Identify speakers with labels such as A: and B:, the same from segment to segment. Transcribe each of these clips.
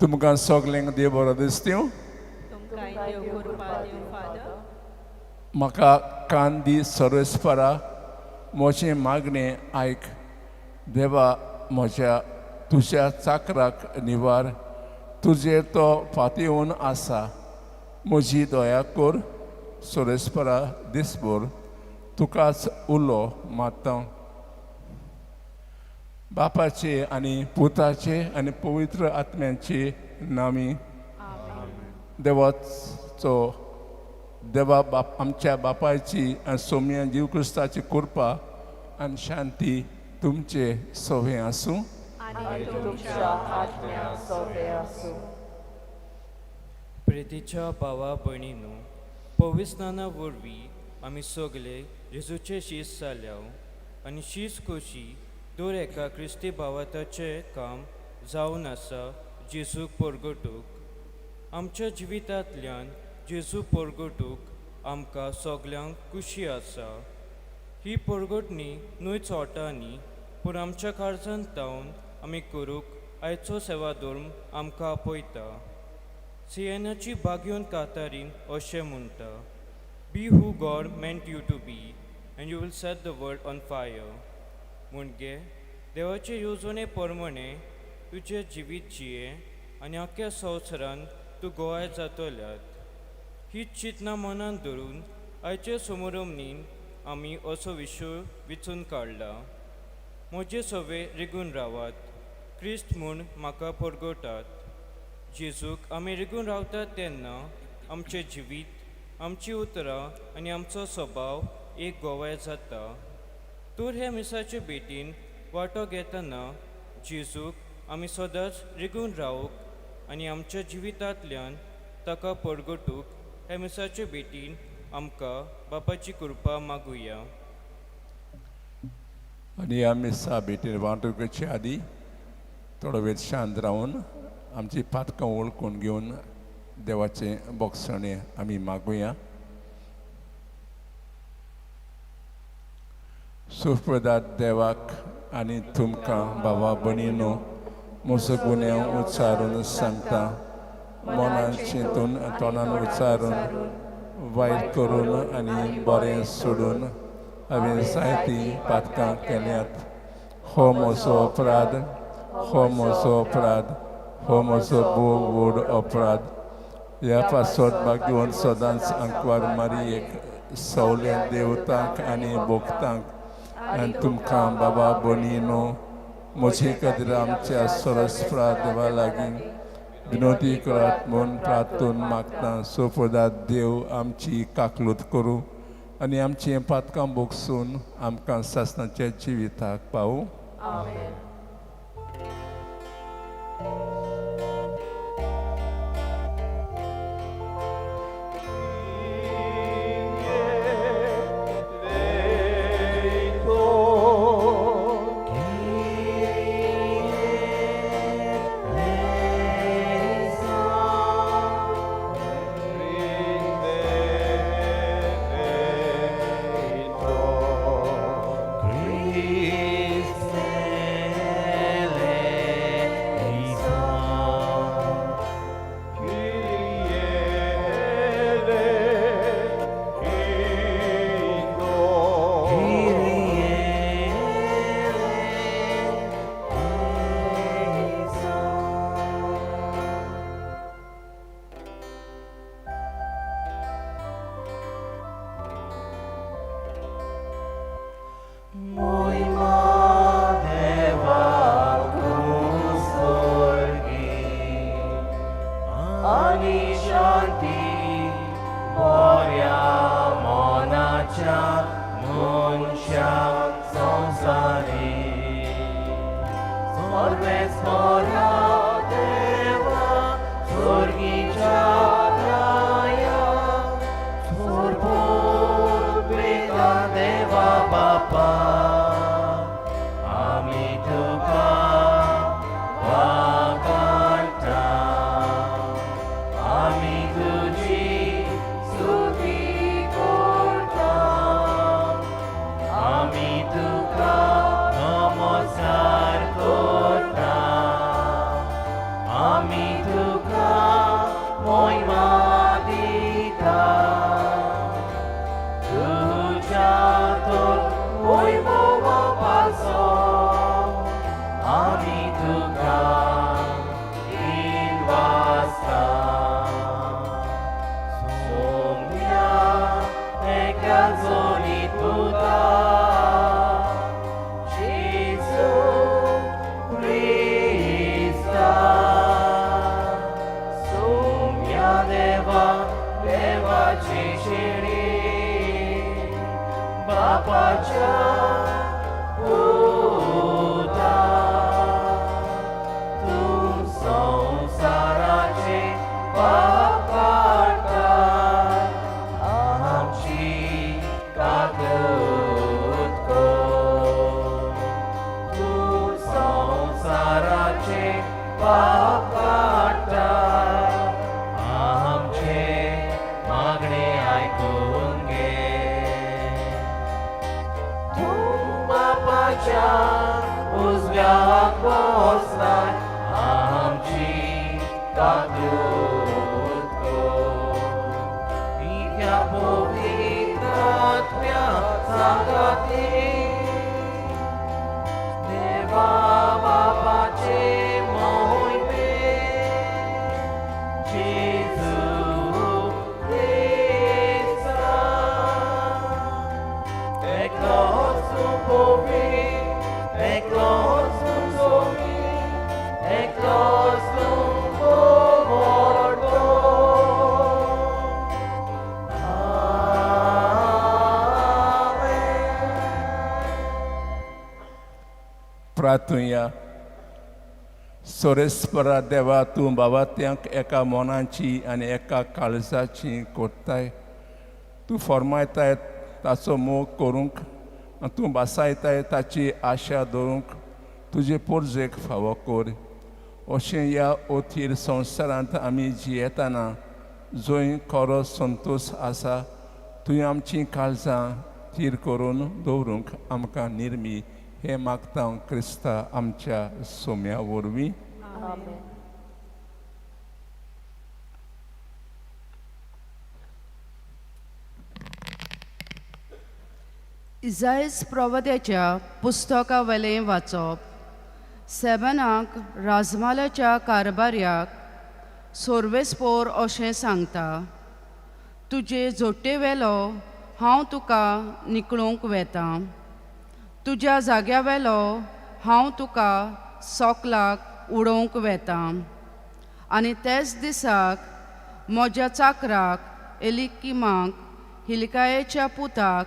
A: तुमकां सगल्यांक देव बरो दिसत्यो.
B: तुमकांय देव कृपा दिवं फादर.
A: म्हाका कान दी सर्वेस्परा, म्हजें मागणें आयक. देवा म्हज्या तुज्या चाकराक निवार, तुजेर तो फातेवन आसा. म्हजी दया कर सर्वेस्परा, दिसभर तुकाच उलो मारता. बापाचे आनी पुताचे आनी पवित्र आत्म्याचे नामी. देवाचो देवा बाप आमच्या बापायची आनी सोम्या जीव क्रिस्ताची कृपा आनी शांती तुमचे सोवे आसूं.
B: आनी तुमच्या
C: आत्म्या सोबे आसूं.
D: प्रेतीच्या भावा भयणीनो, पविस्नाना वरवीं आमी सगले जेजूचे शीस जाल्या आनी शीस कशी दर एका क्रिस्ती भावाताचें काम जावन आसा जेजूक परगटूक. आमच्या जिवितांतल्यान जेजू परगटूक आमकां सगल्यांक खुशी आसा. ही परगटणी न्हय चोटांनी पूण आमच्या काळजांत तावन आमी करूंक आयचो सेवाधर्म आमकां आपयता. सियेनाची बागयोन कातारीन अशें म्हणटा, be who God meant you to be and you will set the world on fire. म्हणजे देवाचे येवजणे प्रमाणे तुजें जिवीत जिये आनी आख्ख्या संवसारान तूं गोवाय जातल्यात. हीच चिंतना मनांत धरून आयचे समारंभीन आमी असो विशय विचून काडला, म्हजे सवे रिगून रावात, क्रिस्त म्हूण म्हाका परगटात. जेजूक आमी रिगून रावतात तेन्ना आमचें जिवीत, आमचीं उतरां आनी आमचो स्वभाव एक गोवाय जाता. तर हे मिसाचे भेटीन वांटो घेतना जेजूक आमी सदांच रिगून रावूंक आनी आमच्या जिवितांतल्यान ताका परगटूंक हे मिसाचे भेटीन आमकां बापाची कृपा मागुया.
A: आनी ह्या मिसा भेटीर वांटो घेवचे आदी थोडो वेळ शांत रावन आमची पातकां वळखून घेवन देवाचें बोगसणें आमी मागुया. सुप्रदात देवाक आनी तुमकां भावा भयणीनो म्हजो गुन्यांव उच्चारून सांगता. मनान चिंतून, तोंडान उच्चारून, वायट करून आनी बरें सोडून हांवें जायतीं पातकां केल्यात. हो म्हजो अपराध, हो म्हजो अपराध, हो म्हजो भोव व्हड अपराध. ह्या पासत भाग्यवंत सदांच आंकवार मारयेक, सवल्या देवतांक आनी भोक्तांक आनी तुमकां बाबा भयणीनो म्हजे खातीर आमच्या सरस्प्रा देवा लागीं विनोदी करात म्हूण प्रार्थून मागता. सोपदात देव आमची काकलूत करूं आनी आमचें पातकां भोगसून आमकां सासणाच्या जिविताक पावूं.
C: आमेन.
E: आनी शांती बऱ्या मनाच्या मनशाक संवसारी. सर्वेस्परा देवा, स्वर्गीच्या राया, सोरपूत पिता देवा बापा, आमी तुका वाखाणटा, आमी तुजी स्तुती करता, आमी तुका नमस्कार करता. देवाच्या उजव्याक बसलाय आमची काकूत कर. ह्या पवित्र आत्म्या सांगाती देवा बापाचे मोहिमे जेजू क्रिस्ता एकलोच तूं पवित्र, एकलोच तूं सोबीत, एकलोच तूं व्हडलो. आमेन.
A: प्रार्थुया. सोरेस्परा देवा, तूं बाबात्यांक एका मनाची आनी एका काळजाची कोत्ताय. तूं फॉर्मायताय ताचो मोग करूंक आनी तूं बासायताय ताची आशा दवरूंक तुजे पोरजेक फावो कर. अशें ह्या अथीर संवसारांत आमी जियेतना जंय खरो संतोश आसा, तुवें आमचीं काळजां थीर करून दवरूंक आमकां निर्मी. हें मागता हांव क्रिस्ता आमच्या सोम्या वरवीं.
C: आमेन.
F: इजायस प्रवद्याच्या पुस्तका वेलें वाचप. सेबनाक राजमालाच्या कारभार्याक सोर्वेस्पोर अशें सांगता, तुजे जोट्टे वेलो हांव तुका निकळूंक वेता, तुज्या जाग्या वेलो हांव तुका सोकलाक उडोवंक वेता. आनी तेच दिसाक म्हज्या चाकराक एलिकिमाक हिलकायेच्या पुताक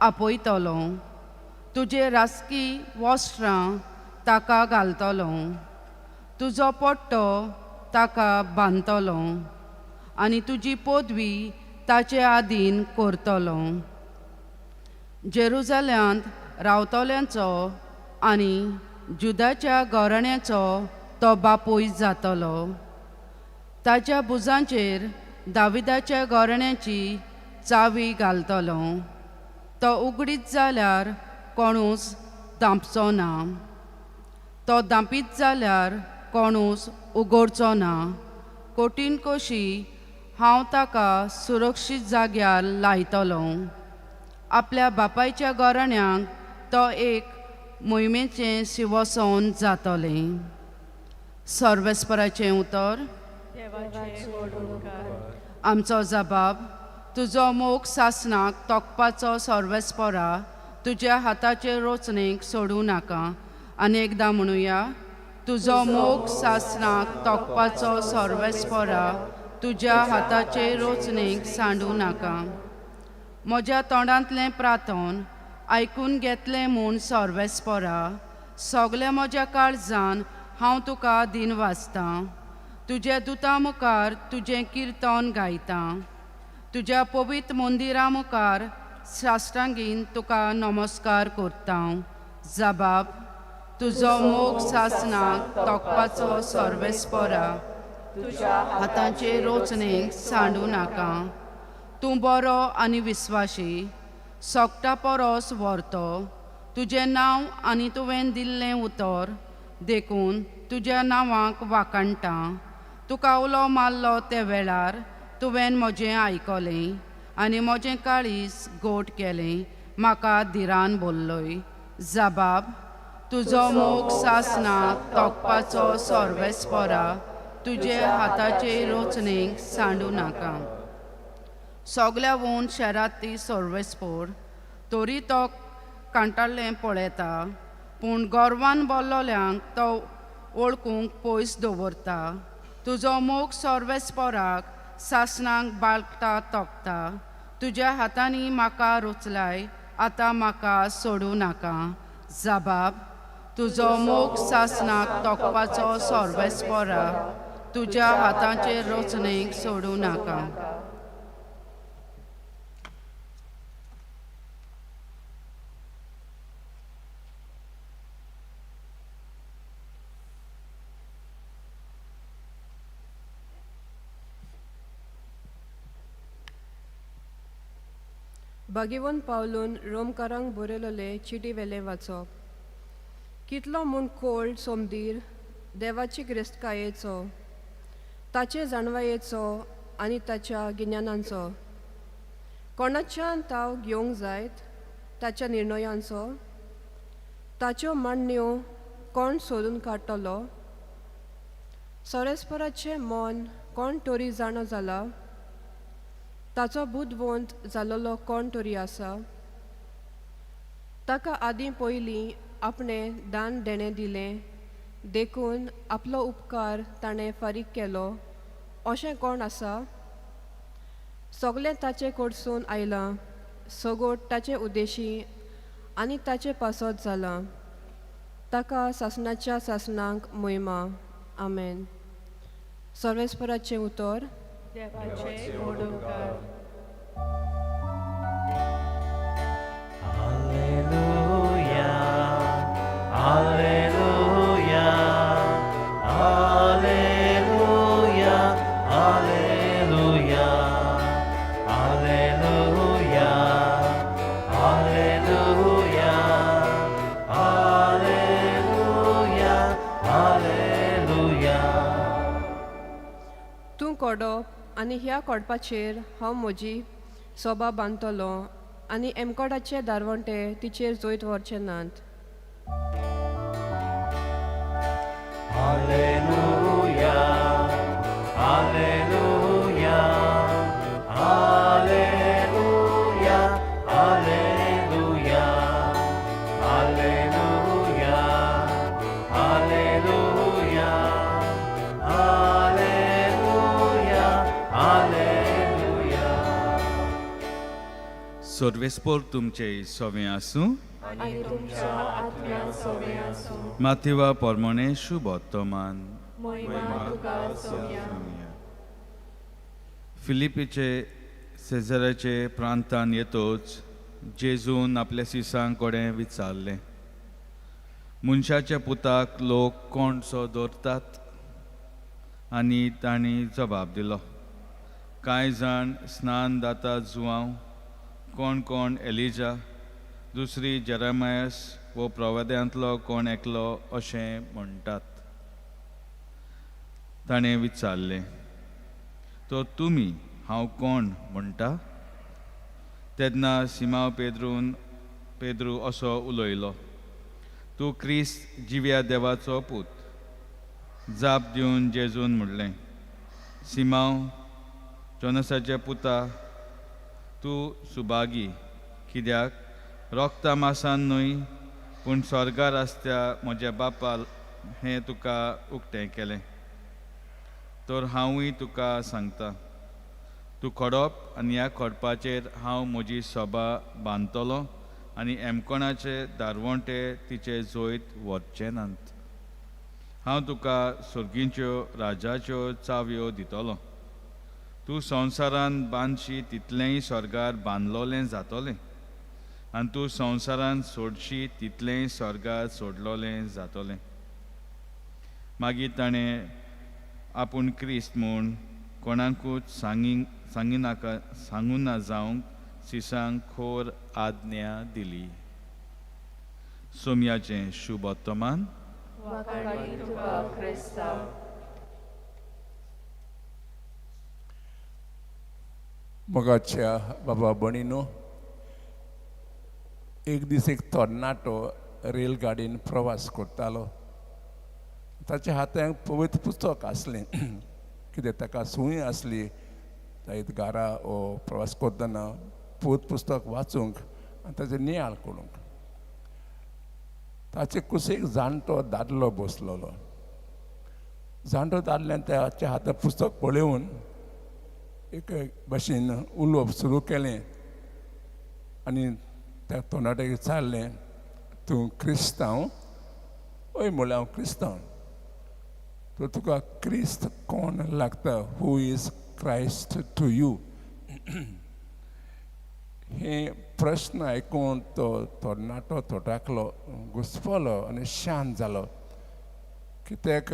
F: आपयतलो, तुजे राजकी वस्त्रां ताका घालतलो, तुजो पट्टो ताका बांदतलो आनी तुजी पदवी ताचे आदीन करतलो. जेरुजाल्यांत रावतल्यांचो आनी जुदाच्या घराण्याचो तो बापूय जातलो. ताच्या भुजांचेर दाविदाच्या घराण्याची चावी घालतलो. तो उगडीत जाल्यार कोणूच धांपचो ना, तो धांपीत जाल्यार कोणूच उगडचो ना. कठीण कशी हांव ताका सुरक्षीत जाग्यार लायतलो. आपल्या बापायच्या घराण्यांक तो एक मोहिमेचें शिवसोन जातलें. सर्वेस्पराचें उतर.
B: देवाचे व्हड उपकार.
F: आमचो जबाब. तुजो मोग सासणाक तोखपाचो सर्वेस्परा, तुज्या हाताचे रोचणेक सोडूं नाका. आनी एकदां म्हणुया, तुजो मोग सासणाक तोखपाचो सर्वेस्परा, तुज्या हाताचे रोचणेक सांडूं नाका. म्हज्या तोंडांतलें प्रार्थन आयकून घेतलें म्हूण सर्वेस्परा, सगळ्या म्हज्या काळजान हांव तुका दिन वाचतां. तुज्या दुता मुखार तुजें किर्तन गायतां. तुज्या पवित्र मंदिरा मुखार साश्टांगीन तुका नमस्कार करता. जबाब. तुजो मोग सासणाक तोखपाचो सर्वेस्परा, हाताचे रोचणेक सांडूं नाका. तूं बरो आनी विस्वाशी, सोगटा परस व्हरतो तुजें नांव आनी तुवें दिल्लें उतर, देखून तुज्या नांवाक वाखाणटा. तुका उलो मारलो ते वेळार तुवें म्हजें आयकलें आनी म्हजें काळीज गोट केलें, म्हाका धिरान बोल्लोय. जबाब. तुजो मोग सासणाक तोखपाचो सर्वेस्परा, तुजे हाताचे रोचणेक सांडूं नाका. सगल्या वोन शेरांत ती सर्वेस्पोर, तरी तो कांटाळ्ळें पळयता, पूण गोरवान बोल्लोल्यांक तो वळखूंक पयस दवरता. तुजो मोग सर्वेस्पोराक सासणाक बाळगता तोखता. तुज्या हातांनी म्हाका रुचलाय, आतां म्हाका सोडूं नाका. जबाब. तुजो मोग सासणाक तोखपाचो सर्वेस्परा, तुज्या हाताचे रचणेक सोडूं नाका.
G: बागेवन पावलून रोमकारांक बरयलेले चिटी वेलें वाचप. कितलो म्हूण खोल सोमदीर देवाची गिरेस्तकायेचो, ताचे जाणवायेचो आनी ताच्या गिन्यानांचो. कोणाच्यान ताव घेवंक जायत ताच्या निर्णयांचो, ताच्यो मांडण्यो कोण सोदून काडटलो? सोरेस्पराचें मन कोण तरी जाणा जाला? ताचो बुदवंत जालोलो कोण तरी आसा? ताका आदीं पयलीं आपणें दान देणें दिलें देखून आपलो उपकार ताणें फारीक केलो अशें कोण आसा? सगळें ताचे कडसून आयलां, सगोट ताचे उद्देशी आनी ताचे पासत जालां. ताका सासणाच्या सासणाक मोहिमा. आमेन. सर्वेस्पराचें उतर.
B: देवाचे व्हड उपकार.
E: Alleluia, Alleluia, Alleluia, Alleluia, Alleluia, Alleluia, Alleluia, Alleluia.
G: तूं कोडप आनी ह्या कोडपाचेर हांव म्हजी सोबा बांदतलो आनी एमकोडाचे दारवंटे तिचेर जैत व्हरचे नात.
E: Alleluia, Alleluia, Alleluia, Alleluia, Alleluia, Alleluia, Alleluia, Alleluia.
H: सर्वेस्पोर तुमचे सवें आसूं.
C: आनी तुमच्या आत्म्या सोवे आसूं.
H: माथेवा परमणे शुभोत्तमान.
C: मोहिमा तुका सोम्या.
H: फिलिपीचे सेजाराचे प्रांतान येतोच जेजून आपल्या सिसां कडेन विचारलें, मनशाच्या पुताक लोक कोणसो दवरतात? आनी तांणी जबाब दिलो, कांय जाण स्नान दाता जुवांव, कोण कोण एलिजा, दुसरी जेरामायस वो प्रवाद्यांतलो कोण एकलो अशें म्हणटात. ताणें विचारलें, तर तुमी हांव कोण म्हणटा? तेन्ना सिमांव पेद्रू असो उलयलो, तूं क्रिस्त जिव्या देवाचो पूत. जाप दिवन जेजून म्हणलें, सिमांव जोनसाच्या पुता, तूं सुभागी, कित्याक रोगता मासान न्हय पूण स्वर्गार आसत्या म्हज्या बापान हें तुका उक्तें केलें. तर हांवूय तुका सांगता, तूं खडप आनी ह्या खडपाचेर हांव म्हजी सभा बांदतलो आनी एमकोणाचे दारवंटे तिचे जैत व्हरचे नात. हांव तुका सर्गींच्यो राजाच्यो चावयो दितलो. तूं संवसारान बांदशी तितलेंय स्वर्गार बांदलोलें जातलें आनी तूं संवसारान सोडशी तितलेंय स्वर्गार सोडलोलें जातलें. मागीर ताणें आपूण क्रिस्त म्हूण कोणाकूच सांगिनाका सांगूना जावंक सिसांक खोर आज्ञा दिली. सोमयाचें शुभोत्तमान.
C: वाखाणी तुका क्रिस्ता.
A: मोगाच्या बाबा भणीनो, एक दीस एक तरणाटो रेलगाडयेन प्रवास करतालो. ताच्या हातांत पवित्र पुस्तक आसलें, कित्याक ताका संवय आसली जायत घरा ओ प्रवास करतना पवित्र पुस्तक वाचूंक आनी ताचें नियाळ करूंक. ताचे कुशीक जाणटो दादलो बसलेलो. जाणटो दादल्यान ताच्या हातांत पुस्तक पळोवन एक भाशेन उलोवप सुरू केलें आनी त्या तरणाट्याक विचारलें, तूं क्रिस्तांव? हय म्हणलें, हांव क्रिस्तांव. तर तुका क्रिस्त कोण लागता? Who is Christ to you? हे प्रश्न आयकून तो तरणाटो थोटाकलो, घुसपलो आनी शांत जालो, कित्याक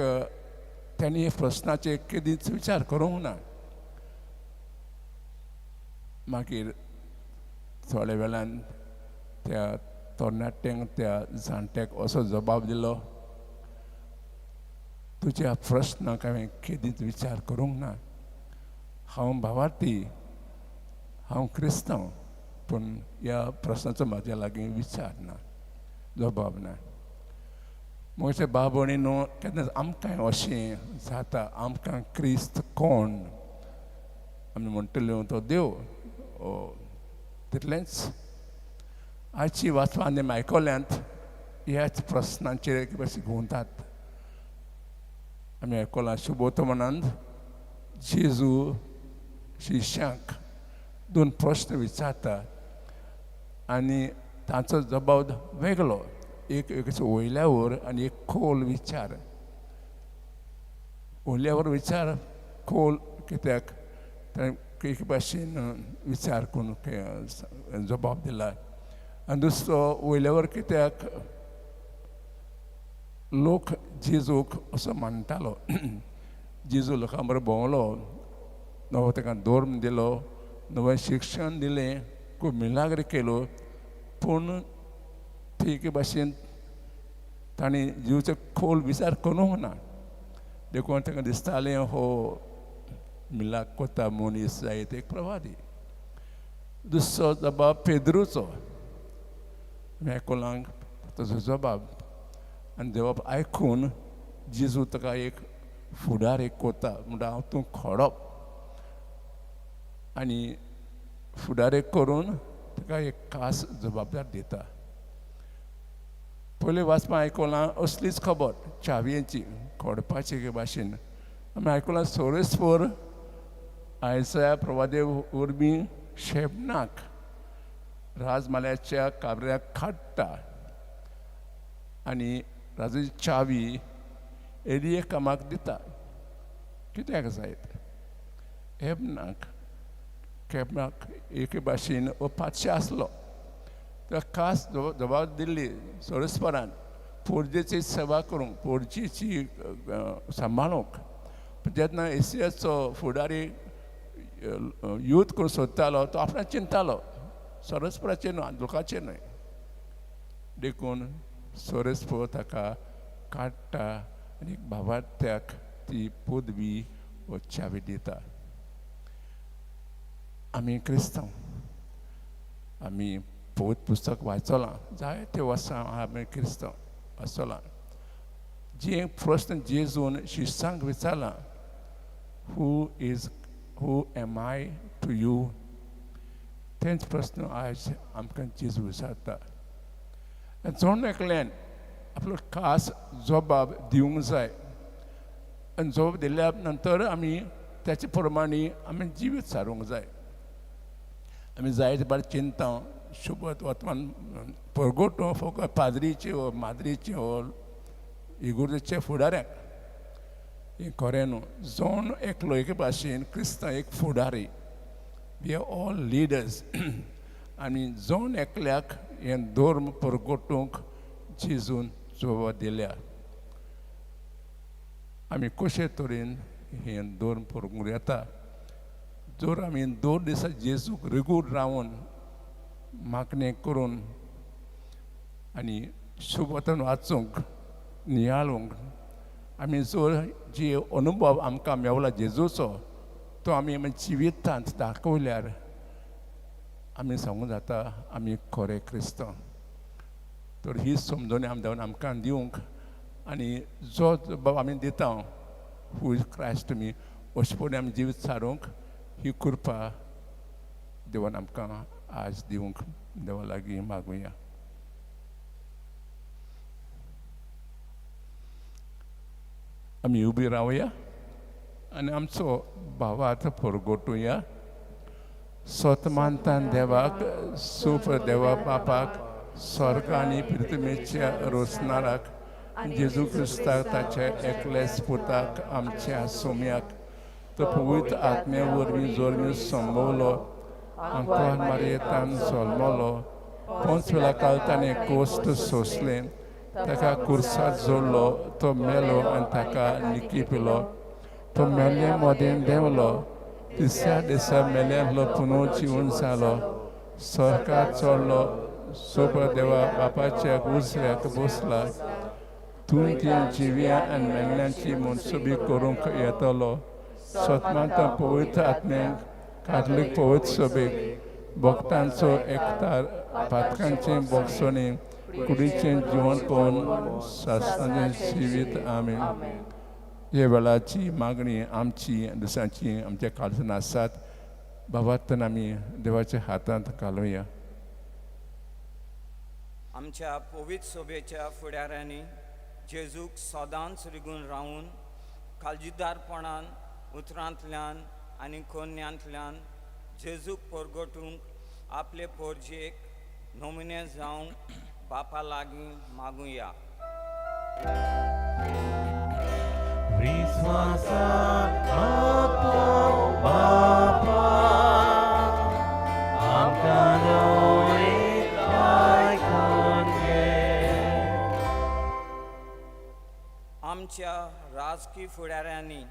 A: ताणें हे प्रस्नाचेर केदींच विचार करूंक ना. मागीर थोड्या वेळान त्या तरणाट्यांक त्या जाणट्याक असो जबाब दिलो, तुज्या प्रश्नाक हांवें केदींच विचार करूंक ना. हांव भावार्थी, हांव क्रिस्तांव, पूण ह्या प्रश्नाचो म्हाज्या लागीं विचार ना, जबाब ना. म्हजे भाव भयणी न्हू, केन्ना आमकां अशें जाता, आमकां क्रिस्त कोण आमी म्हणटले तो देव, तितलेंच. आयची वाचपा आनी आयकल्यांत ह्याच प्रस्नांचेर एक भाशेन घुंवतात. आमी आयकलां शुभोत्तमनांत जेजू शिष्यांक दोन प्रश्न विचारता आनी तांचो जबाब वेगळो, एक एक वयल्यावर आनी एक खोल विचार. वयल्यावर विचार खोल कित्याक एक भाशेन विचार करून जबाब दिला, आनी दुसरो वयल्यावर कित्याक लोक जेजूक असो मानतालो. जेजू लोकां बरोबर भोंवलो, नवो ताका धर्म दिलो, नवें शिक्षण दिलें, खूब मिलाग्र केलो, पूण ते एके भाशेन तांणी जिवचो खोल विचार करूंक ना. देखून ताका दिसतालें हो मिलाग कोता मनीस जायत एक प्रवादी. दुसरो जबाब पेद्रूचो, आयकलांक ताचो जबाब, आनी जबाब आयकून जेजू ताका एक फुडार एक कोता, म्हणटा हांव तूं खोडप, आनी फुडार एक करून ताका एक खास जबाबदार दिता. पयलीं वाचपा आयकलां असलीच खबर चावयेची खोडपाची एके भाशेन आमी आयकलां. सोरेस्पर आयच्या प्रवादेव वरवीं शेबनाक राजमाल्याच्या काबऱ्याक काडटा आनी राजाची चावी एलिये कामाक दिता. कित्याक जायत हेबनाक केबनाक एके भाशेन हो पातशे आसलो, ताका खास जबाब दिल्ली सोरेस्परान पोरजेची सेवा करूंक, पोरजेची सांबाळूंक. जेन्ना एसियाचो फुडारी युद्ध करूंक सोदतालो तो आपणाक चिंतालो, सोरेस्पराचेर न्हय, लोकांचेर न्हय. देखून सोरेस्पर ताका काडटा आनी भावार्थ्याक ती पदवी व चावी दिता. आमी क्रिस्तांव, आमी पवित्र पुस्तक वाचलां, जायते वर्सां आमी क्रिस्तांव वाचलां. जे प्रस्न जेजून शिष्यांक विचारलां, who am I to you, तेंच प्रस्न आयज आमकां जेजू विचारता. जण एकल्यान आपलो खास जबाब दिवंक जाय, आनी जबाब दिल्या नंतर आमी त्याचे प्रमाणे आमी जिवीत सारूंक जाय. आमी जायते बार चिंता शुभत वर्तमान परगोटो फकत पाद्रीचे वो माद्रीचे वो इगुर्जेचे फुडाऱ्यांक, हें खरें न्हू. जण एकलो एके भाशेन क्रिस्तांव एक फुडारी, we are all leaders. आनी जण एकल्याक हें धर्म परगोटूंक जेजून जबाब दिल्या. आमी कशे तरेन हें धर्म परगूंक येता जर आमी दोन दिसा जेजूक रिगूर रावन मागणें करून आनी शुभवतन वाचूंक नियाळूंक आमी जर जे अनुभव आमकां मेवला जेजूचो तो आमी जिवितांत दाखयल्यार आमी सांगूंक जाता आमी खरे क्रिस्तांव. तर ही समजणी आमी देवान आमकां दिवंक आनी जो जबाब आमी दिता हू is Christ तुमी अशें पळोवन आमी जिवीत सारूंक ही कृपा देवान आमकां आज दिवंक देवा लागीं मागुया. आमी उबी रावया आनी आमचो भावार्थ परगटुया. सतमानतान देवाक, सुप्र देवा बापाक, स्वर्ग आनी पृथ्वीच्या रोसणाराक, जेजू क्रिस्ताक ताच्या एकल्याच पुताक आमच्या सोम्याक, तो पवित्र आत्म्या वरवीं जोरवीं संभवलो, आंकवार मारयेतान जल्मलो, पोंच वेळा काल ताणें कोश्ट सोंसलें, ताका कुर्सार जोडलो, तो मेलो आनी ताका निकी पिलो, तो मेल्ले मदें देंवलो, तिसऱ्या दिसा मेल्यांतलो पुनर्जिवन जालो, स्वर्गार चडलो, सोपा देवा बापाच्या उजव्याक बसला. तूं ती जिव्या आनी मेल्ल्यांची मनसुबी करूंक येतलो. सतमांत पवित्र आत्म्यांक, कातलीक पवित्र सभेक, भक्तांचो एकतार, पातकांचे बोगसणे, कुडीचें जिवन पळोवन सासणाचें जिवीत. आमी हे वेळाची मागणी आमची दुसऱ्यांची आमच्या काळजान आसात. बाबातन आमी देवाच्या हातांत घालुया.
D: आमच्या पवित्र सभेच्या फुडाऱ्यांनी जेजूक सदांच रिगून रावून काळजीदारपणान उतरांतल्यान आनी कोन्यांतल्यान जेजूक परगटूंक आपले पोरजेक नमुने जावंक बापा लागीं मागुया.
E: विस्वासान मागता बापा, आमकां नोएन आयकून घे.
D: आमच्या राजकी फुडाऱ्यांनी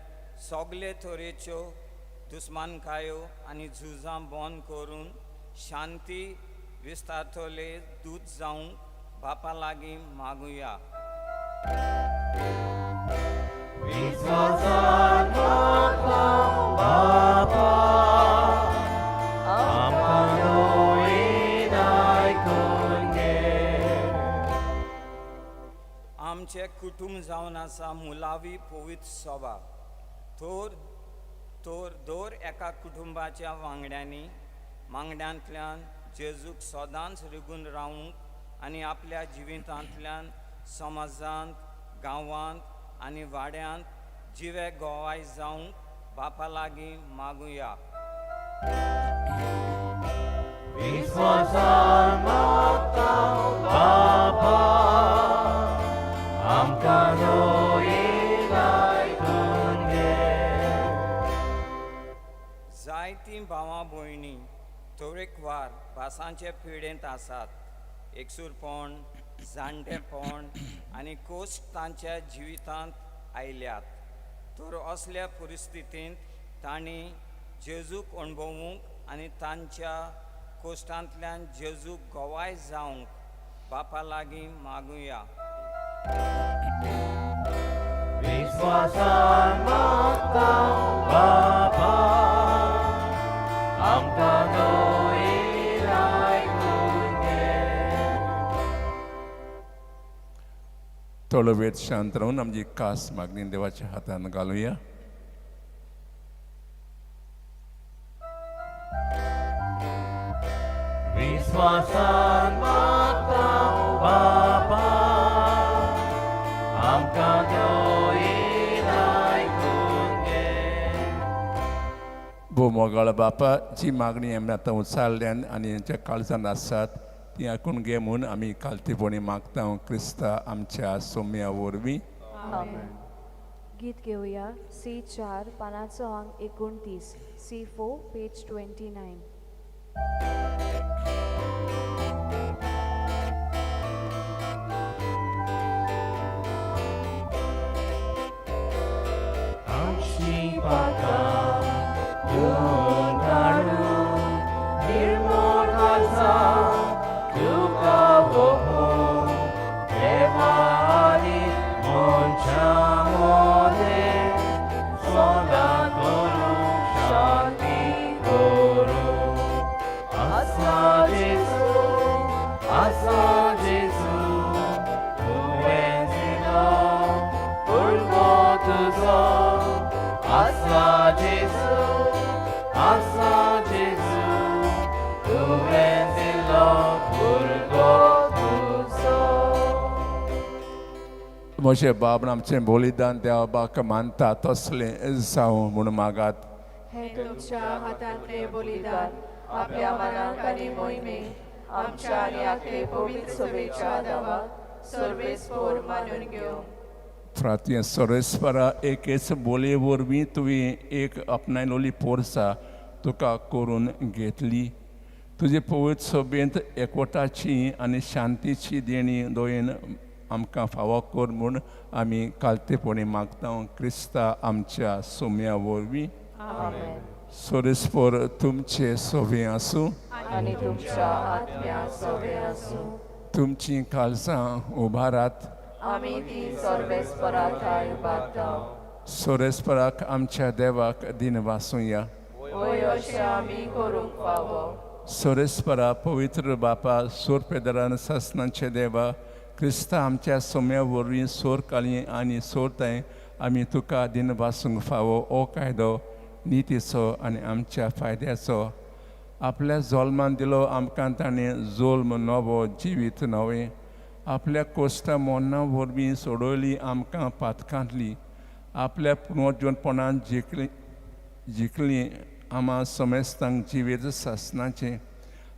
D: सगळे तरेच्यो दुस्मानकायो आनी झुजां बंद करून शांती विस्तारतले दूत जावंक बापा लागीं मागुया.
E: विस्वासान मागता बापा, आमकां नोएन आयकून घे.
D: आमचें कुटुंब जावन आसा मुलावी पवित्र सभा. तर तर दर एका कुटुंबाच्या वांगड्यांनी मागण्यांतल्यान जेजूक सदांच रिगून रावूंक आनी आपल्या जिवितांतल्यान समाजांत, गांवांत आनी वाड्यांत जिवे गोवाय जावंक बापा लागीं मागुया.
E: विस्वासान मागता बापा, आमकां नोएन आयकून घे.
D: जायतीं भावां भयणी तरेकवार भासांचे पिडेंत आसात. एकसूरपण, जाणटेपण आनी कोश्ट तांच्या जिवितांत आयल्यात. तर असल्या परिस्थितींत तांणी जेजूक अणभवूंक आनी तांच्या कोश्टांतल्यान जेजूक गोवाय जावंक बापा लागीं मागुया.
E: विस्वासान मागता बापा, आमकां नोएन आयकून घे.
A: थोडो वेळ शांत रावन आमची कास मागणी देवाच्या हातान घालुया.
E: विस्वासान मागता बापा, आमकां नोएन आयकून घे.
A: भोव मोगाळ बापा, जी मागणी आमी आतां उचारल्यान आनी आमच्या काळजान आसात ती आयकून घे म्हूण आमी कालतेपणी मागता क्रिस्ता आमच्या सोम्या वरवीं.
C: आमेन. गीत घेवया सी 4, पानाचो आंक 29, C4, page 29.
E: आमची पापां धुवन काडून निर्मळ काळजां तुका ओंपून, देवा आनी मनशां मदें सदां करूंक शांती करूं. आसा जेजू, आसा जेजू, तुवें दिलो भुरगो तुजो. आसा जेजू, आसा जेजू, तुवें दिलो भुरगो तुजो.
A: म्हजे बाब, आमचें बलिदान देवा बाक मानता तसलें जावं म्हूण मागात.
C: हे तुमच्या हातांतले बलिदान आपल्या मनाक आनी मोहिमेक आमच्या आनी आपले पवित्र सभेच्या देवाक सर्वेस्पोर मानून घेवं.
A: फ्रातिया सोरेस्परा, एकेच बोलये वरवीं तुवें एक आपणायलोली पोरसा तुका करून घेतली. तुजे पवित्र सभेंत एकवटाची आनी शांतीची देणी दोयेन आमकां फावो कर म्हूण आमी कालतेपणी मागता क्रिस्ता आमच्या सोम्या वरवीं.
C: आमेन.
A: सोरेस्पोर तुमचे सोबे आसूं.
C: आनी आनी तुमच्या आत्म्या सोबे आसूं.
A: तुमचीं काळजां उबारात.
C: आमी ती सर्वेस्परा ठाय उबारता.
A: सोरेस्पराक आमच्या देवाक दिन वासुया.
C: वय अशें आमी करूंक फावो.
A: सोरेस्परा पवित्र बापा सोर पेदरान सासनाचे देवा क्रिस्ता आमच्या सोम्या वरवीं सोर काली आनी सोरताय आमी तुका दिन वासूंक फावो. ओ कायदो नितीचो आनी आमच्या फायद्याचो आपल्या जोल्मान दिलो आमकां ताणें जोल्म नवो जिवीत नवें आपल्या कोश्टा मोन्ना वरवीं सोडयली आमकां पातकांतली आपल्या पुनर्जीवनपणान जिखली जिखली आमा समेस्तांक जिवीत सासनाचें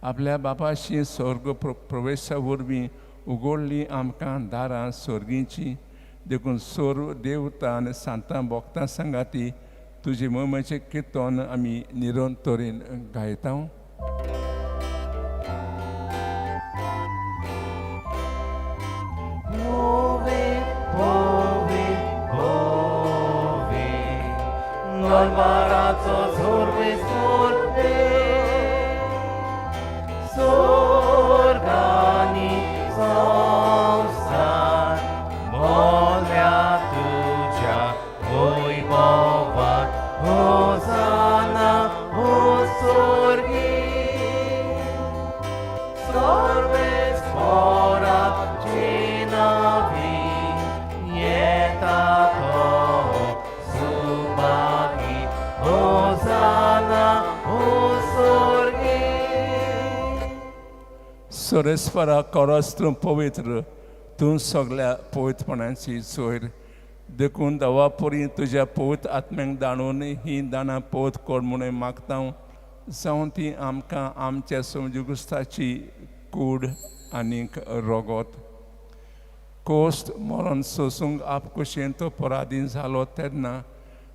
A: आपल्या बापाशी स्वर्ग प्रवेशा वरवीं उगडली आमकां दारां स्वर्गीची. देखून सोर देवता आनी सांतां भोक्तां सांगाती तुजे मोमाचें किर्तन आमी निरंतरेन गायता.
E: दरबाराचो सोर्वेस्पोर सोर्गानी संवसार मोल्या तुज्या वैभवात होसाना हो स्वर्गी सर्वेस्पोराचे नांवी येता तो सुभागी होसाना हो स्वर्गी.
A: सोरेस्परा करस तूं पवित्र तूं सगळ्या पवित्रपणाची सोयर. देखून दवा परी तुज्या पवित्र आत्म्यांक दाणून ही दाणां पवित्र कर म्हणून मागता जावं ती आमकां आमच्या समजुस्ताची कूड आनीक रगत. कोश्ट मरण सोसूंक आपकुशेन तो पराधीन जालो तेन्ना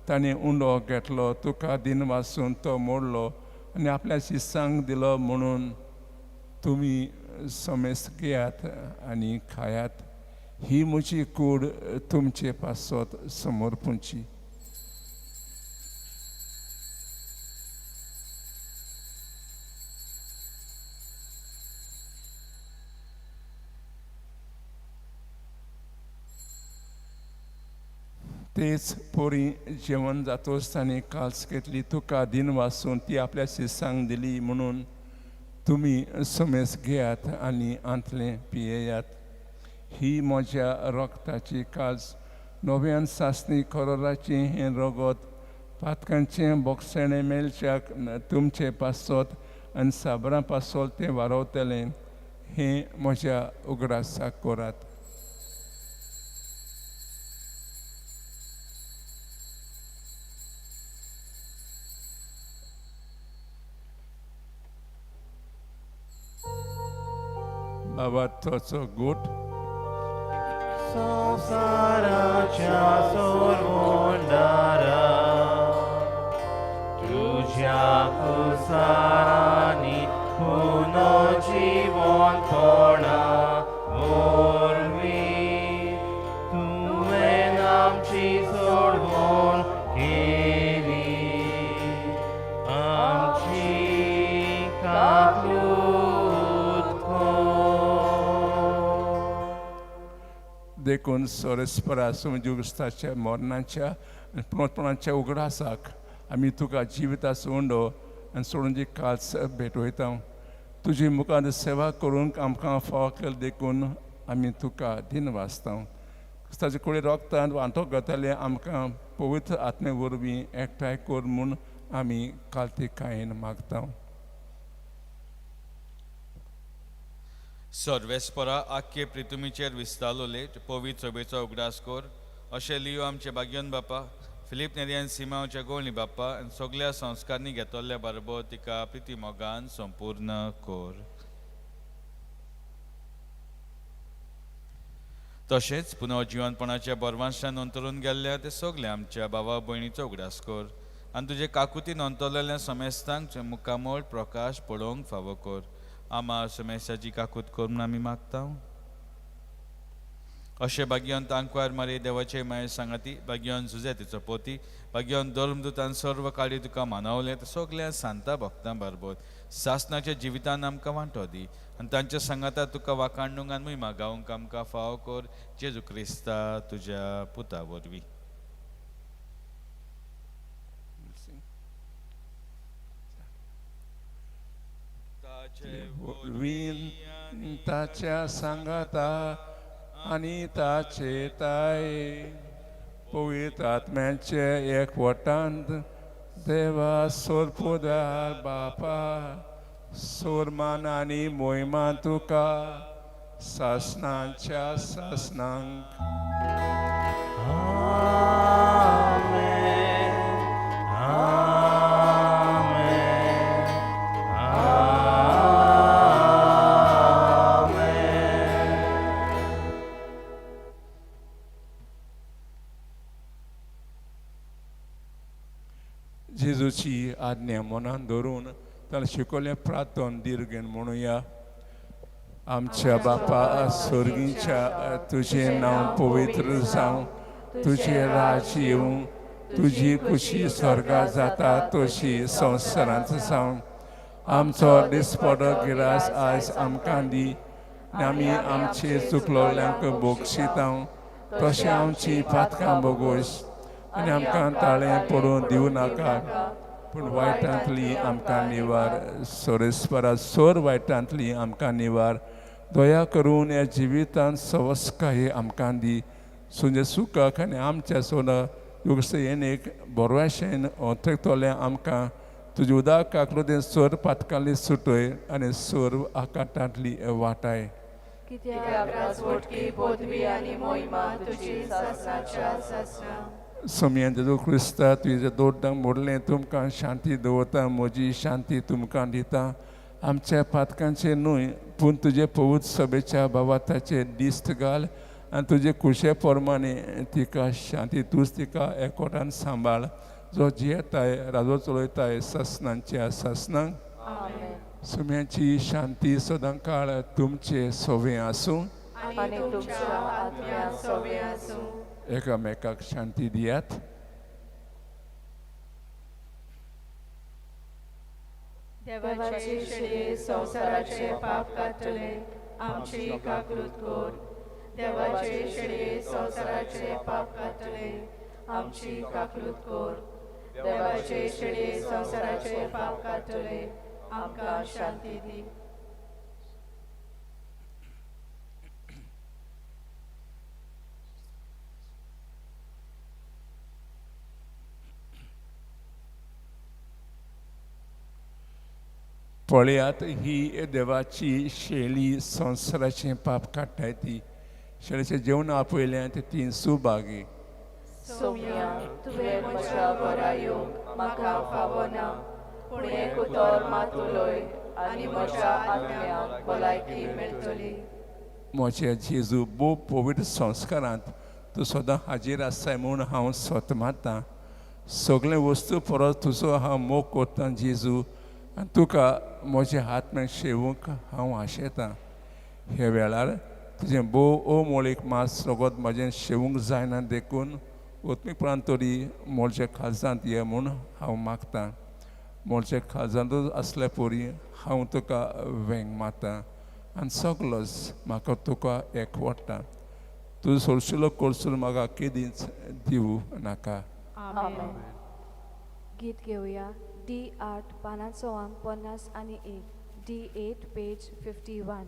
A: ताणें उंडो घेतलो तुका दिन वासून तो मोडलो आनी आपल्या शिसांक दिलो म्हणून तुमी समेस्त घेयात आनी खायात. ही म्हजी कूड तुमचे पासत समर्पूंची. तेच पोरी जेवण जातोच ताणें काल्स घेतली तुका दिन वासून ती आपल्या शिसांक दिली म्हणून तुमी समेस घेयात आनी आंतलें पियेयात. ही म्हज्या रगताची काल्स नव्यान सासणी करोराचें हें रगत पातकांचें बोगसेणें मेळच्याक तुमचें पासत आनी साबरां पासत तें वारवतलें. हें म्हज्या उगडासाक करात. बाबा तोचो गोट
E: संवसाराच्या सोडवणारा तुज्या कुसारांनी पुनर्जिवनपणा वरवीं तुवें आमची सोडवण केली आमची काकूत कर.
A: देखून सोरेस्परा समजुस्ताच्या मरणाच्या आनी पुनर्पणाच्या उगडासाक आमी तुका जिविताचो उंडो आनी सोडून जी काल्स भेटवयता. तुजी मुखार सेवा करूंक आमकां फावो केल देखून आमी तुका दिन वाचता. क्रिस्ताचे कुडी रोगतान वांटो घेतले आमकां पवित्र आत्मे वरवीं एकठांय कर म्हूण आमी कालतिकायेन मागता.
H: सर्वेस्परा आख्खे प्रितुमीचेर विस्तारलोले पवित्र सभेचो उगडास कर अशें लियो आमचे भाग्यन बापा फिलीप नेरियान सिमांवच्या गोळणी बाप्पा आनी सगल्या संस्कारांनी घेतल्या बरोबर तिका प्रिती मोगान संपूर्ण कर. तशेंच पुनर्जिवनपणाच्या बरवांशान अंतरून गेल्ल्या ते सगळे आमच्या भावा भयणीचो उगडास कर आनी तुजे काकुतीन अंतरलेल्या समेस्तांक मुखामळ प्रकाश पळोवंक फावो कर. आमा समेस्ताची काकूत कर म्हूण आमी मागता. अशें भाग्यान तांकवार मारी देवाचे माये सांगाती भाग्यान जुजे तिचो पोती भाग्यान धर्मदूतान सर्व काळी तुका मानवलें सगल्या सांता भक्तां बरोबर सासनाच्या जिवितान आमकां वांटो दी आनी तांच्या सांगाता तुका वाखाणूंक आनी महिमा गावंक आमकां फावो कर जेजू क्रिस्ता तुज्या पुता वरवीं.
A: वीन ताच्या सांगाता आनी ताचे ताय पवित्र आत्म्याचे एकवटांत देवा सोरपुदार बापा सोरमान आनी मोहिमा तुका सासनाच्या सासनांक.
E: आमेन, आमेन, आमेन.
A: जेजूची आज्ञा मनान धरून ताणें शिकवलें प्रार्थन दीर्घेन म्हणुया. आमच्या बापा स्वर्गीच्या तुजें नांव पवित्र जावं, तुजें राज्य येवं, तुजी खुशी स्वर्गा जाता तशी संवसारांत जावं. आमचो दिसपडो गिरास आयज आमकां दी आनी आमी आमचे चुकलोल्यांक बोगशिता तशें आमची पातकां बोगोश आनी आमकां ताळें पडून दिवं नाका, पूण वायटांतली आमकां निवार. सोरेस्परा सोर वायटांतली आमकां निवार. दया करून ह्या जिवितांत सवस्काय आमकां दी, सुंजे सुखाक आनी आमच्या सोना युगसेन एक बरोशेन ओंथकतलें आमकां तुजी उदक आकृतीन सोर पातकांतली सुटय आनी सोर आकाटांतली वाटाय.
C: कित्याक राजवटकी पदवी आनी मोहिमा तुजी सासनाच्या सासना.
A: सोमयान जेजू क्रिस्ता तुजें दोड्डांक मोडलें तुमकां शांती दवरता, म्हजी शांती तुमकां दिता. आमच्या पातकांचे न्हय पूण तुजे पवित्र सभेच्या भावाताचे दिस्त घाल आनी तुजे कुशे प्रमाणे तिका शांती तूच तिका एकवटान सांबाळ, जो जियेताय राजो चलयताय सासनांच्या सासनांक. सुम्याची शांती सदां काळ तुमचे सोवे आसूं
C: आनी तुमच्या आत्म्या सोवे आसूं.
A: एकामेकाक शांती दियात.
C: देवाचे शेळये संवसाराचे पाप काडटले आमची काकूत कर. देवाचे शेळये संवसाराचे पाप काडटले आमची काकूत कर. देवाचे शेळये संवसाराचे पाप काडटले आमकां शांती दी.
A: पळयात ही देवाची शेळी संवसाराचें पाप काडटाय ती शेळीचें जेवण आपयलें ते तीन सुभागी.
C: सोम्या तुवें म्हज्या घरा येवंक म्हाका फावना, पूण एक उतर मात उलय आनी म्हज्या आत्म्याक भलायकी मेळटली.
A: म्हज्या जेजू भोव पवित्र संस्कारांत तूं सदां हाजीर आसताय म्हूण हांव स्वत मानतां. सगळे वस्तू परत तुजो हांव मोग करतां जेजू, आनी तुका म्हजे हात शेवूंक हांव आशेतां. ह्या वेळार तुजें भोव अमोळीक मांस रगत म्हजें शेवूंक जायना देखून उत्मीकपणान तरी म्हज्या खालजांत ये म्हूण हांव मागतां. म्हज्या खालजांतूच आसल्या परी हांव तुका वेंग मारता आनी सगलोच म्हाका तुका एकवटता. तुजो सोरशिलो कोर्सूल म्हाका केदींच दिवं नाका.
C: गीत घेवया डी 8 पानांचो 51, D8 page 51.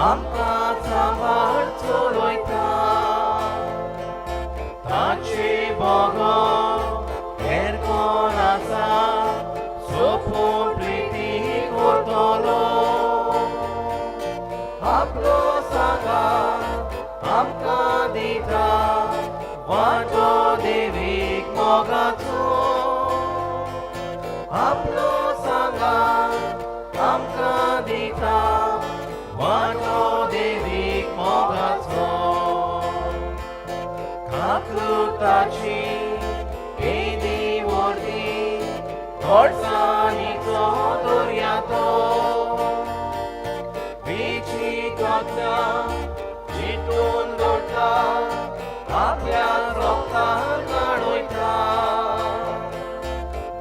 E: आमकां सांबाळ चलयता ताचे बगर हेर कोण आसा सोपून प्रिती करतलो आपलो सांगात आमकां दिता वांटो देवीक मोगाचो आपलो सांगात आमकां दिता वांटो देवीक मोगाचो काकुळटाची येदी व्हडली गोडसाणीचो दर्या तो विची कोता चिंतून दवरता आपल्या रोगतान न्हाणयता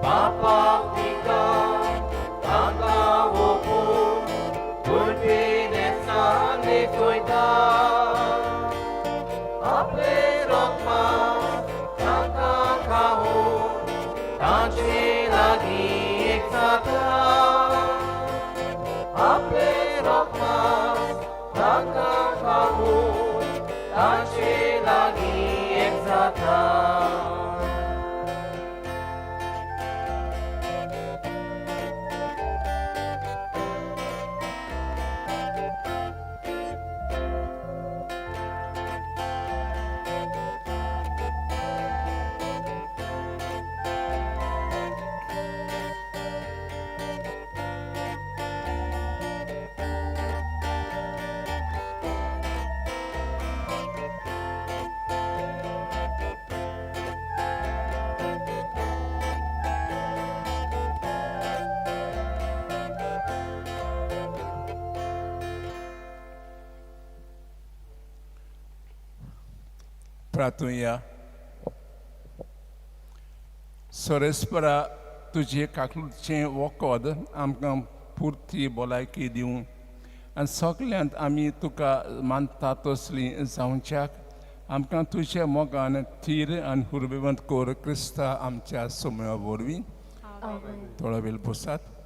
E: बापाक दिता तांकां ओपून गुडपी न्हेसान न्हेसयता आपले रोगमास तांकां खावून तांचे लागीं एक जाता आपले रोगमास तांकां खावून तांचे लागीं एक जाता.
A: प्रार्थुया. सोरेस्परा, तुजे काकलूचें वखद आमकां पुरती भलायकी दिवं आनी सगल्यांत आमी तुका मानता तसली जावच्याक आमकां तुज्या मोगान थीर आनी हुरबेवंत कर, क्रिस्ता आमच्या सोम्या वरवीं. थोडो वेळ बसात.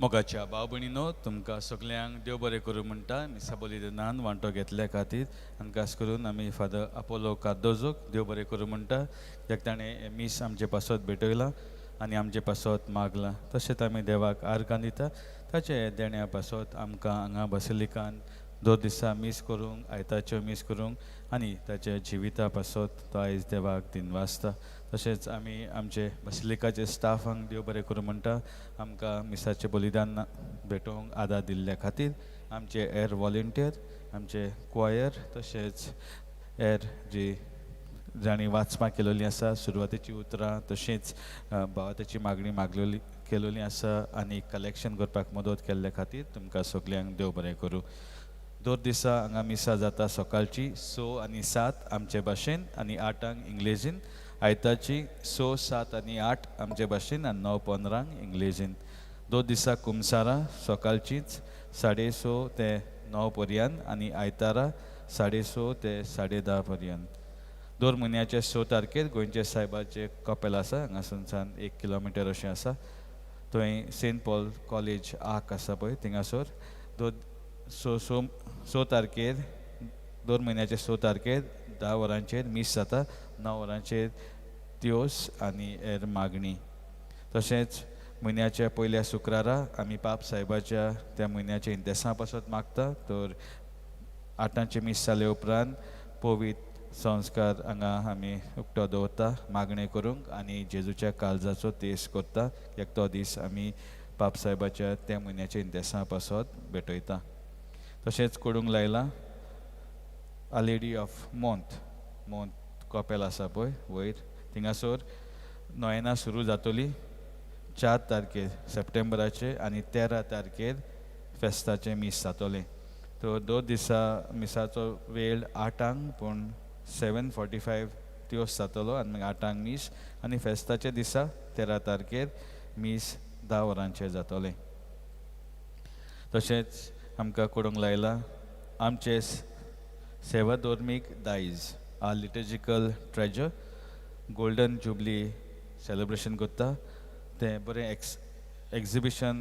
H: मोगाच्या भाव भयणीनो, तुमकां सगल्यांक देव बरें करूं म्हणटा मिसा बलिदानान वांटो घेतल्या खातीर. आनी खास करून आमी फादर आपोलो कार्दोजोक देव बरें करूं म्हणटा, कित्याक ताणें मीस आमचे पासत भेटयलां आनी आमचे पासत मागलां. तशेंच आमी देवाक आर्गां दिता ताचे देण्या पासत, आमकां हांगा बसलिकान दोन दिसा मीस करूंक, आयताच्यो मीस करूंक आनी ताच्या जिविता पासत तो आयज देवाक दिनवासता. तशेंच आमी आमचे बसलिकाचे स्टाफांक देव बरें करूं म्हणटा, आमकां मिसाचें बलिदान भेटोवंक आदार दिल्ल्या खातीर. आमचे हेर वॉलंटियर, आमचे क्वायर, तशेंच हेर जी जांणी वाचपां केलोलीं आसा, सुरवातेची उतरां, तशेंच भावाताची मागणी मागलेली केलोली आसा आनी कलेक्शन करपाक मदत केल्ल्या खातीर तुमकां सगल्यांक देव बरें करूं. दोन दिसा हांगा मिसां जाता, सकाळची 6 आनी 7 आमचे भाशेन आनी 8ांक इंग्लेजीन, आयताची 6, 7 आनी 8 आमचे भाशेन आनी 9:15 इंग्लेजीन. दोन दिसा कुमसारां सकाळचीच 6:30 ते 9 पर्यंत आनी आयतारा 6:30 ते 10:30 पर्यंत. दोन म्हयन्याचे 6 तारखेर गोंयचे सायबाचें कपेल आसा, हांगासरच्यान 1 किलोमिटर अशें आसा, थंय सेंट पॉल कॉलेज आक आसा पळय थिंगासर दोन स स स तारखेर, दोन म्हयन्याचे 6 तारखेर 10 वरांचेर मीस जाता, 9 वरांचेर त्योस आनी हेर मागणी. तशेंच म्हयन्याच्या पयल्या शुक्रारा आमी पाप सायबाच्या त्या म्हयन्याच्या इंतेसां पासत मागता. तर 8ांचे मीस जाले उपरांत पवित्र संस्कार हांगा आमी उक्तो दवरता मागणें करूंक आनी जेजूच्या काळजाचो तेस करता. एक तो दीस आमी पाप सायबाच्या त्या म्हयन्याच्या इंतेसां पासत भेटयता. तशेंच कोडूंक लायलां a lady of Mont, Mont कपेल आसा पळय वयर, थिंगासर नोयेना सुरू जातली 4 तारखेर सप्टेंबराचे आनी 13 तारखेर फेस्ताचें मीस जातलें. तर दोन दिसा मिसाचो वेळ 8ांक, पूण 7:45 त्योस जातलो आनी मागीर 8ांक मीस आनी फेस्ताच्या दिसा 13 तारखेर मीस 10 वरांचेर जातलें. तशेंच आमकां कोडूंक लायलां आमचे सेवा धर्मीक दायज, our liturgical treasure, golden jubilee celebration करता. तें बरें एक्जिबिशन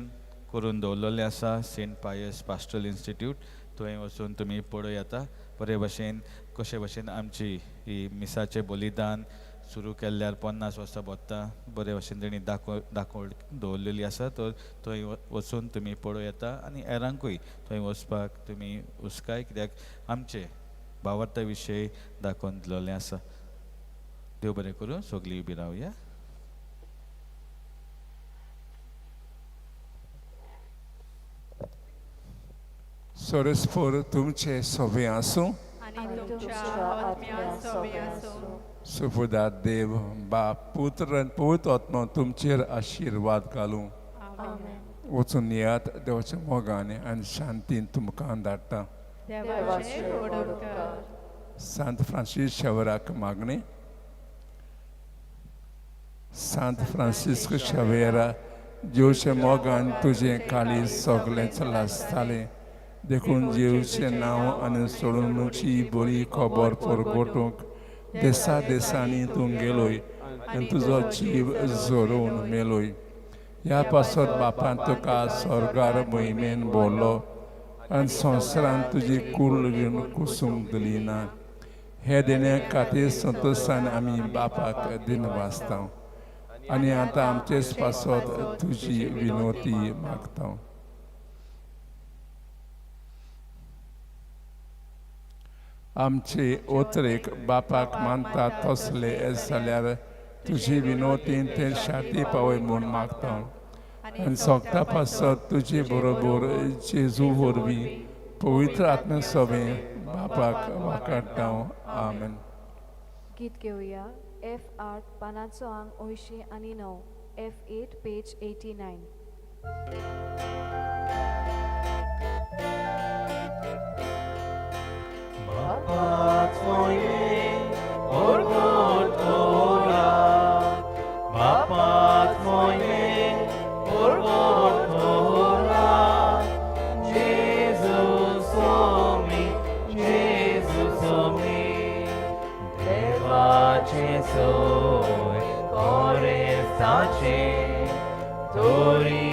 H: करून दवरलेलें आसा सेंट पायस पास्टरल इन्स्टिट्यूट थंय वचून तुमी पळोवं येता बरे भशेन कशे भशेन आमची ही मिसाचें बलिदान सुरू केल्ल्यार 50 वर्सां भोत्ता बरे भशेन तेणी दाखोव दवरलेली आसा तर थंय वचून तुमी पळोवं येता आनी हेरांकूय थंय वचपाक तुमी हुस्काय कित्याक आमचे भावार्था विशय दाखोवन दिलेलें आसा. देव बरें करूं. सगळीं उबी रावया.
A: सोरस्पोर तुमचे सोबे आसूं
B: आनी तुमच्या आत्म्या सोबे आसूं.
A: सुपुदा देव बाप पुत्र आनी पवित्र आत्मा तुमचेर आशिर्वाद घालूं. वचून येयात देवाच्या मोगान आनी शांतीन तुमकां धाडटा.
B: देवाचे व्हड उपकार.
A: सांत फ्रांसीस शेवराक मागणें. सांत फ्रांसिस्क शेवेरा जेवचे मोगान तुजें काळीज सगळेंच लासतालें देखून जेवचें नांव आनी सोडूनची बरी खबर परगटूंक देसा देसांनी तूं गेलोय आनी तुजो जीव झरोवन मेलोय. ह्या पासत बापान तुका स्वर्गार मोहिमेन भरलो आनी संवसारान तुजी कूड घेवन कुसूंक दिली ना. हे देण्या खातीर संतोशान आमी बापाक दिनवासता आनी आतां आमचेच पासत तुजी विनोती मागता. आमचे ओतरेक बापाक मानता तसले जाल्यार तुजी विनोतीन ते शांती पावय म्हूण मागता आनी सोगता पासत तुजे बरोबर जेजू वरवीं पवित्र आत्म्या सोबें बापाक वाकाडटा. आमेन.
C: गीत घेवया F8 पानाचो आंग 89 F8 page 89.
E: बापाच मोये परगटोला, बापाच मोये परगटोला, जेजू सोमी, जेजू सोमी, देवाचे सोय कोरेस्ताचे, तोरी